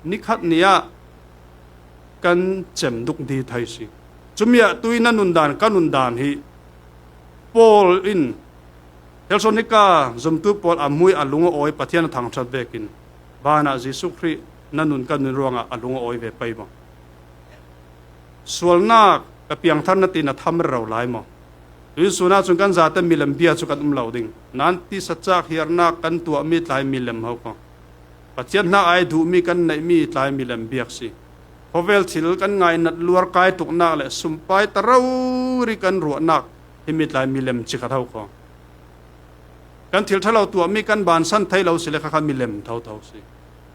Nikhat ni ah kan cem duk di thei si. Chumi ah tui na nun dan, ka nun dan hi Paul in Thessalonika zumtu pawl a mui a lung a awi Pathian a thangṭhat vekin, vanah Jesuh Khrih na nun ka nun ruangah a lung a awi ve pei maw? Sualnak ka piangthar na tin a tham rero lai maw? Tuisun ah chun kan zate milem bia chu kan um lo ding. Nan tisa chak hiarnak kan tuahmi tlai milem ho khaw. Pathian hna ai duhmi kan neihmi tlai milem biak si. Khawvel thil kan ngainat luar kai tuknak le sumpai ta rori kan ruahnak himi tlai milem cikhat ho khaw. Kan thil ṭha lo tuahmi kan bansan thei lo si le kha kha milem thotho si.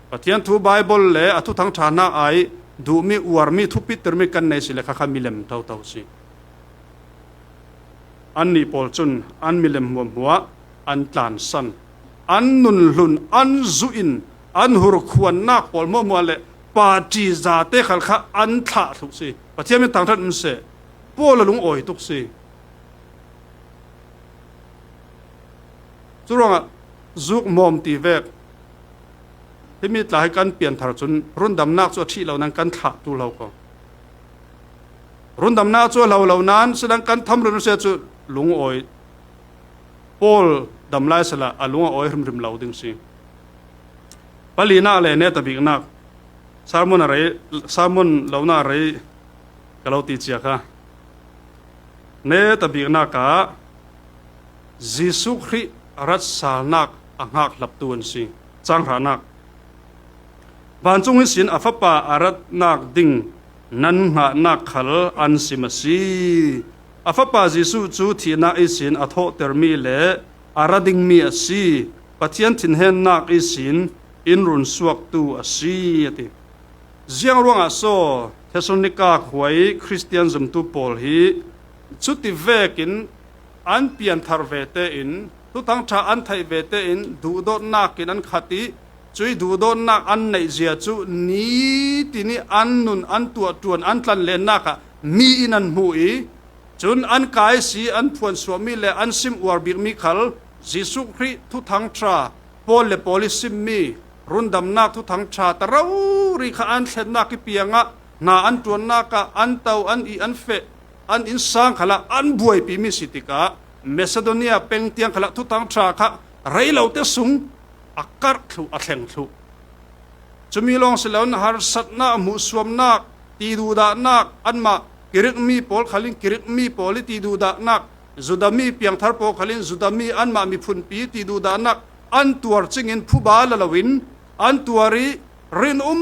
Pathian thu Baibal le a thuthang ṭha hna ai duhmi, uarmi, thupitirmi kan nei si le kha kha milem thotho si. Annih pawl cun an milem hmuahhmuah an tlansan, an nunhlun, an zuhin, an hurkhuannak pawl hmuahhmuah le party zate khal kha an thlah thluh si. Pathian min thangṭhat um seh. Paul a lungawi tuk si. Curuangah zuk mawm ti vek. Himi tla hi kan pianthar cun rundamnak cu a ṭhih lo nan kan thlah ṭul lo ko. Rundamnak cu a lo lo nan, sidang kan tham run si cu lungawi. Paul dam lai sila a lung a awi hrimhrim lo ding si. Palinak le neta biknak. Sermon a rei, sermon lonak a rei ka lo ti cia kha. Neta biknak ah Jesuh Khrih ratsalnak a hngakhlaptu an si. Cang hrahnak. Vancung ihsin a Fapa a ratnak ding nan hngahnak khal an sim a si. A Fapa Jesuh cu thihnak ihsin a thawhtermi le a ra dingmi a si. Pathian thinhennak ihsin in runsuaktu a si, a ti. Ziang ruangah so Thessalonika khua i Khristian zumtu pawl hi cuti vekin an pianthar ve tein, thuthang ṭha an theih ve tein, duhdawtnak in an khat i, cui duhdawtnak an neih zia cu nitin i an nun, an tuah ṭuan, an tlanlennak ah mi in an hmuh i, cun an kaisi, an phuansuahmi le an sim uar bikmi khal Jesuh Khrih thuthang ṭha, Paul le Paul i simmi rundamnak thuthang ṭha ta rori kha an thlennak i piangah hna an ṭuannak ah an to, an ih, an feh, an innsang khalah an buaipimi si tikah Macedonia peng tiang khalah thuthang ṭha kha rei lote sung a karh thluh, a thleng thluh. Cumi lawng si loin harsatnak, hmuhsuamnak, tiduhdahnak, anmah Kirikmi pawl khalin Kirikmi pawl i tiduhdahnak, Judami piangthar pawl khalin Judami anmah miphunpi i tiduhdahnak an tuar cingin phuba la loin an tuar i rinum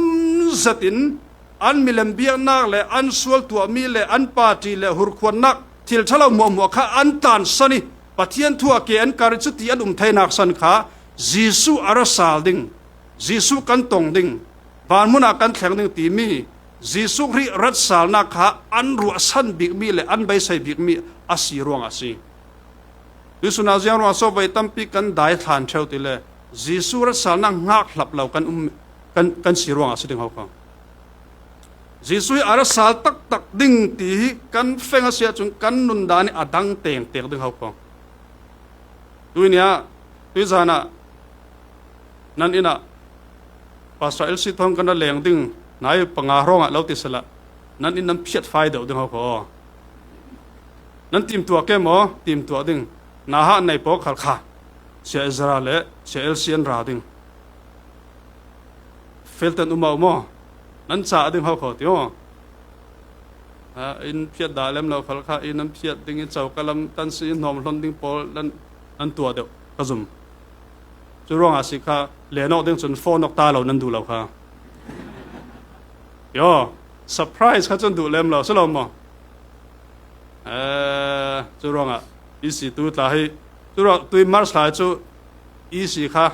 zetin an milem biaknak le an sual tuahmi le an party le hurkhuannak thil ṭha lo hmuahhmuah kha an tlansan i Pathian thu a ke an kar i cuti an um theinak san kha Jesuh a ra sal ding, Jesuh kan tong ding, vanhmun ah kan thleng ding timi Jesuh Khrih ratsalnak kha an ruahsan bikmi le an beisei bikmi a si ruangah a si. Tuisun ah ziang ruangah so voi tampi kan dai thlan ṭheu ti le Jesuh ratsalnak hngakhlap lo kan um, kan, kan si ruangah a si ding ho kha. Jesuh hi a ra sal taktak ding ti hi kan feng a si ahcun kan nundan hi a dang tengtek ding ho kha. Tuini ah, tuizan ah nan inn ah Pastor L C thawng kan ra leng ding, nai panga hrawngah lo ti sala, nan inn nan phiat fai deuh ding ho kha. Nan timtuah ke maw? Timtuah ding. Na hah nei pawl khal kha Sia Ezra le Sia L C an ra ding. Felten um a um aw, nan ca a ding ho kho ti aw. A, in phiat dah lem lo khal kha, in an phiat ding, in choka lam tansi in hnawm hlon ding pawl nan, nan tuah deuh ka zum. Cu ruangah si kha, len awk ding cun phone awk ta lo nan duh lo kha. Yo, surprise kha cun duh lem lo, si lo maw? Eh, cu ruangah, E C tu tla hi, cu ruang tui March lai cu E C kha,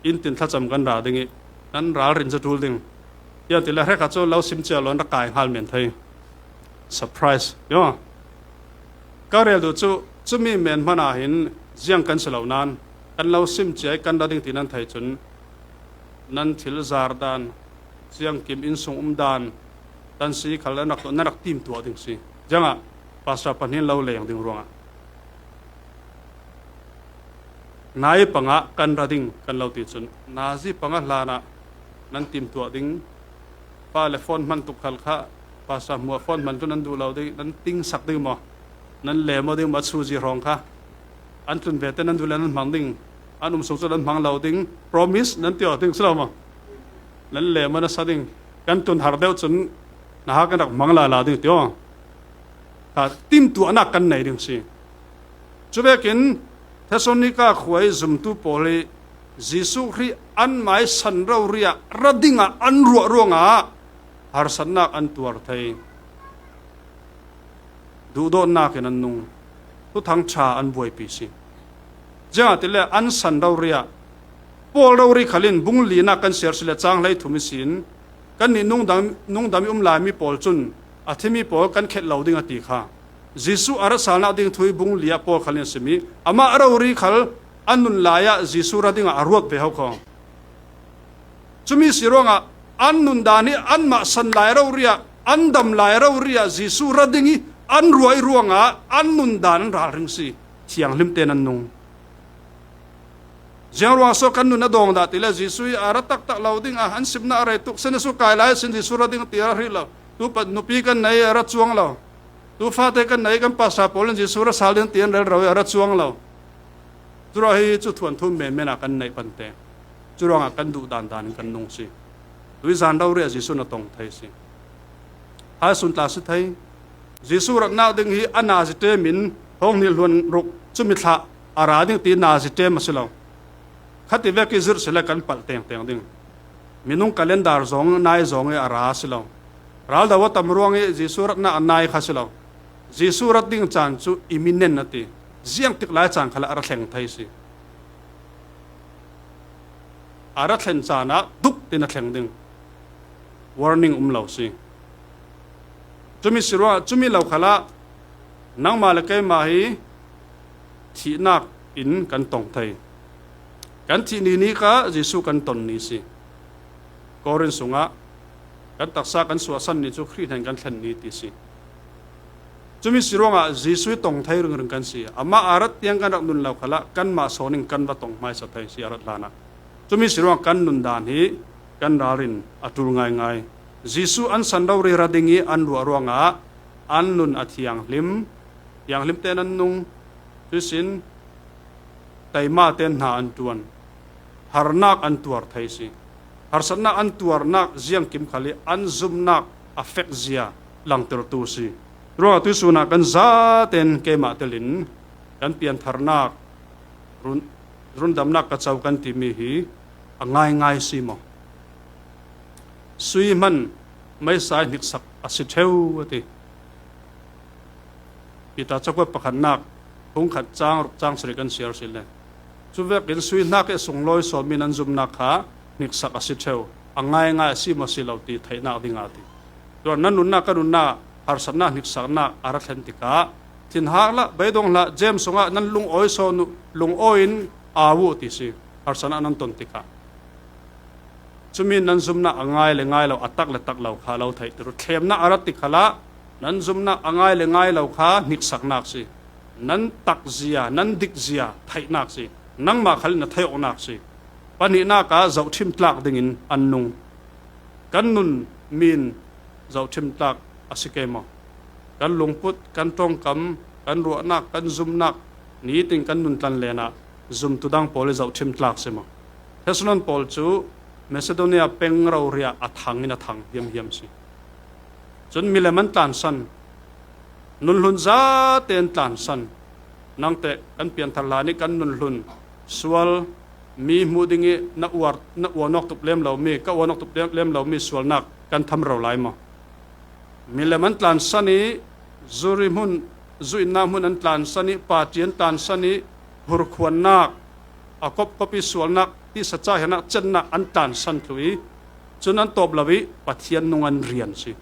in tin thlacam kan ra ding i, nan ralrin cu ṭul ding. Tiah ti le hrekha cu lo sim cia lo in rak kai hngal men thei. Surprise. Yo. Ka rel duh cu, cumi men hmanh ah hin ziang kan si lo nain, kan lo sim cia i kan ra ding ti nan thei cun, nan thil zar dan, ziangkim innsung um dan, tansi khal nan rak, nan rak tim tuah ding si. Ziangah, Pastor pahnih lo leng ding ruangah. Nazi pangah kan ra ding kan lo ti cun, nazi pangah hlanah nan tim tuah ding. Fale phone hman tuk khal kha, Pastor hmuah phone hman cu nan duh lo ding, nan tingsak ding maw? Nan lem aw ding maw, a chuzi hrawng kha? An tlun ve te nan duh le nan hmang ding, an um sung cu nan hmang lo ding, promise nan ti aw ding si lo maw? Nan lem aw na sa ding, kan tlun har deuh cun, na ha kan rak hmang lala ding ti aw. Kha timtuahnak kan nei ding si. Cu vekin Thessalonika khua i zumtu pawl hi Jesuh Khrih anmah i san rori ah ra dingah an ruah ruangah harsatnak an tuar thei. Duhdawtnak in an nung, thuthang ṭha an buaipi si. Ziangahtile an san rori ah Paul rori khal in bung linak kan siar si le cang hlei thum ihsin kannih nungdam, nungdam i um laimi pawl cun a thimi pawl kan khelh lo ding a ti kha. Jesuh a rat salnak ding thu hi bung li ah Paul khal in a sim i, amah rori khal an nun lai ah Jesuh ra dingah a ruat ve ho kho. Cumi si ruangah an nun dan hi anmah san lai rori ah, an dam lai rori ah Jesuh ra ding i an ruah i ruangah an nun dan an ralring si. Thianghlim tein an nung. Ziang ruang so kan nun a dawng dah ti le, Jesuh hi a ra taktak lo ding a, an simnak a rei tuk. Senesu kai lai sin Jesuh ra ding ti a ra hrih lo. Tu pa nupi kan nei a ra cuang lo. Tu fate kan nei kan pastor pawl in Jesuh ra sal ding ti an rel ro i a ra cuang lo. Curuah hi cu thuanthu menmen ah kan neih pante. Curuangah kan duh dan dan in kan nung si. Tui zan rori ah Jesuh na tong thei si. Hai sun tla si thei. Jesuh ratnak ding hi a nazi ṭem in hong hnih hluan ruk cumi thlah a ra ding ti nazi ṭem a si lo. Khati vek i zirh si le kan palh tengteng ding. Minung kalendar zong nai zong i a ra a si lo. Raldo a tam ruang i Jesuh ratnak a nai kha si lo. Jesuh rat ding caan cu imminent a ti. Ziangtik lai caan khalah a ra thleng thei si. A ra thlen caan ah duk tin a thleng ding. Warning um lo si. Cumi si ruangah, cumi lo khalah nangmah le keimah hi thihnak in kan tong thei. Kan thih ni nih ah Jesuh kan ton ni si. Korin sungah kan taksa kan suahsan ni cu Khrih hnen kan thlen ni ti si. Cumi si ruangah Jesuh hi tong thei ringring kan si. Amah a rat tiang kan rak nun lo khalah kanmah sawn in kan va tong hmaisa thei si a rat hlanah. Cumi si ruangah kan nun dan hi kan ralrin a ṭul ngaingai. Jesuh an san rori ra ding i an ruah ruangah an nun a thianghlim, thianghlim tein an nung. Cuihsin, taima tein hna an ṭuan, harnak an tuar thei si. Harsatnak an tuarnak ziangkim khal i an zumnak a fek zia langtertu si. Ruangah tuihsun ah kan zaten keimah telin kan piantharnak, run, rundamnak ka co kan timi hi a ngaingai si maw? Sui hman meisa i hniksak a si ṭheu a ti. Piter cakuat pakhatnak, phungkhat cang ruk cang sarih kan siar si le. Cu vekin sui hnak i a sunglawi sawmi nan zumnak kha hniksak a si ṭheu, a ngaingai a si maw si lo ti theihnak ding a ti. Tuan nan nunnak, ka nunnak, harsatnak, hniksaknak a ra thlen tikah, thinhak hlah, beidong hlah, James sungah nan lungawi sawn uh, lungawi in au uh ti si, harsatnak nan ton tikah. Cumi nan zumnak a ngai le ngai lo, a tak le tak lo kha lo theihter uh. Thlemnak a rat ti khalah nan zumnak a ngai le ngai lo kha hniksaknak si. Nan takzia, nan dikzia theihnak si. Nangmah khal in na theih awknak si. Pahnihnak ah zohṭhim tlak dingin an nung. Kan nun min zohṭhim tlak a si ke maw? Kan lungput, kan ṭongkam, kan ruahnak, kan zumnak, nitin kan nun tlan lenah zumtu dang pawl i zohṭhim tlak si maw? Thessalon pawl cu Macedonia peng rori ah a thang in a thang hiamhiam si. Cun milem an tlansan, nunhlun zate an tlansan. Nangteh kan pianthar hlan ih kan nunhlun sual, mi hmuh dingih na uar, na uarnawk tup lem lomi, ka uarnawk tup lem, lem lomi sualnak kan thamro lai maw? Milem an tlansan ih, zuri hmun, zuinnak hmun an tlansan ih, party an tlansan ih, hurkhuannak, a kopkop ih sualnak, tisa cahianak, cennak an tlansan thluh ih, cun an tawp lo ih Pathian nung an rian si.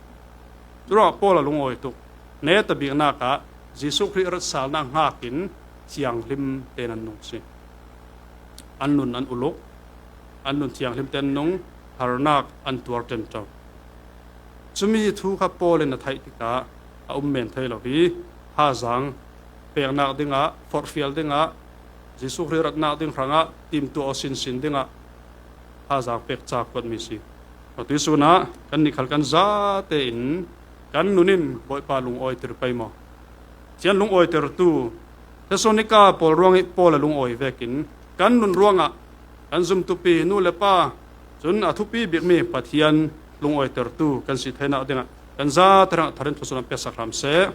Curuangah Paul a lungawi tuk. Neta biknak ah Jesuh Khrih ratsalnak hngak in thianghlim tein an nung si. An nun an uluk, an nun thianghlim tein an nung, harnak an tuar ṭenṭo. Cumi thu kha Paul in a theih tikah a um men thei lo hi. Hazang peknak dingah, forhfial dingah, Jesuh Khrih ratnak ding hrangah timtuah aw sinsin dingah hazang pek ca kuatmi si. Atu ih sunah kannih khal kan zate in kan nun in Bawipa lungawiter pei maw? Thian lungawitertu Thessalonika pawl ruangih Paul a lungawi vekin kan nun ruangah kan zumtupi nu le pa, cun a thupi bikmi Pathian lungawitertu kan si theinak dingah kan zate hrangah thar in thluasuah an peksak hram seh.